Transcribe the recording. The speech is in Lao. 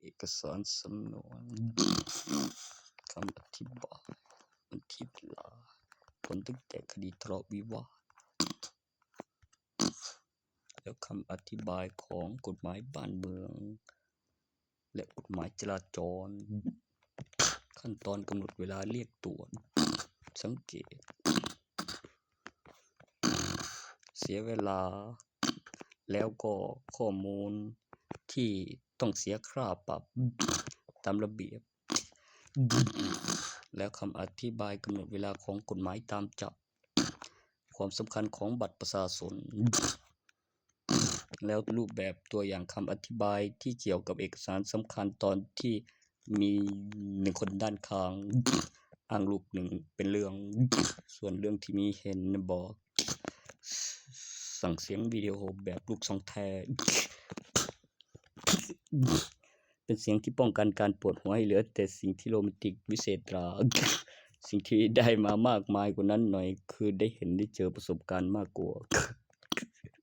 ເອກະສານສຳນວນ, ຄຳອະທິບາຍ, ບັນທິດລາ, ຜົນຕັ້ງແຕ່ຄະດີທະເລາະວິວາດ ແລ້ວຄຳອະທິບາຍຂອງກົດໝາຍບ້ານເມືອງ ແລະ ກົດໝາຍຈະລາຈອນ, ຂັ້ນຕອນກຳນົດເວລາລຽກຕວດ, ສັງເກດ, ເສຍເວລາ, ແລ້ວກໍຂໍ້ມູນທີ່ຕ້ອງເສຍຄ່າປັບຕາມລະບຽບ, ແລ້ວຄຳອະທິບາຍກຳນົດເວລາຂອງກົດໝາຍຕາມຈັບ, ຄວາມສຳຄັນຂອງບັດປະຊາຊົນ ແລ້ວຮູບແບບຕົວຢ່າງຄຳອະທິບາຍທີ່ກ່ຽວກັບເອກະສານສຳຄັນຕອນທີ່ມີໜຶ່ງຄົນດ້ານຂ້າງ ອ້າງຮູບໜຶ່ງເປັນເລື່ອງ, ສ່ວນເລື່ອງທີ່ມີເຫັນນະບໍ ສັງສຽງວິດີໂອແບບລູກຊ່ອງແທ້ ເປັນສຽງທີ່ປ້ອງກັນການປວດຫົວໃຫ້ເຫຼືອແຕ່ສິ່ງທີ່ໂຣແມນຕິກວິເສດຫຼາ. ສິ່ງທີ່ໄດ້ມາມາກມາຍກວ່ານັ້ນໜ້ອຍ ຄືໄດ້ເຫັນໄດ້ເຈີປະສົບການມາກກວ່າ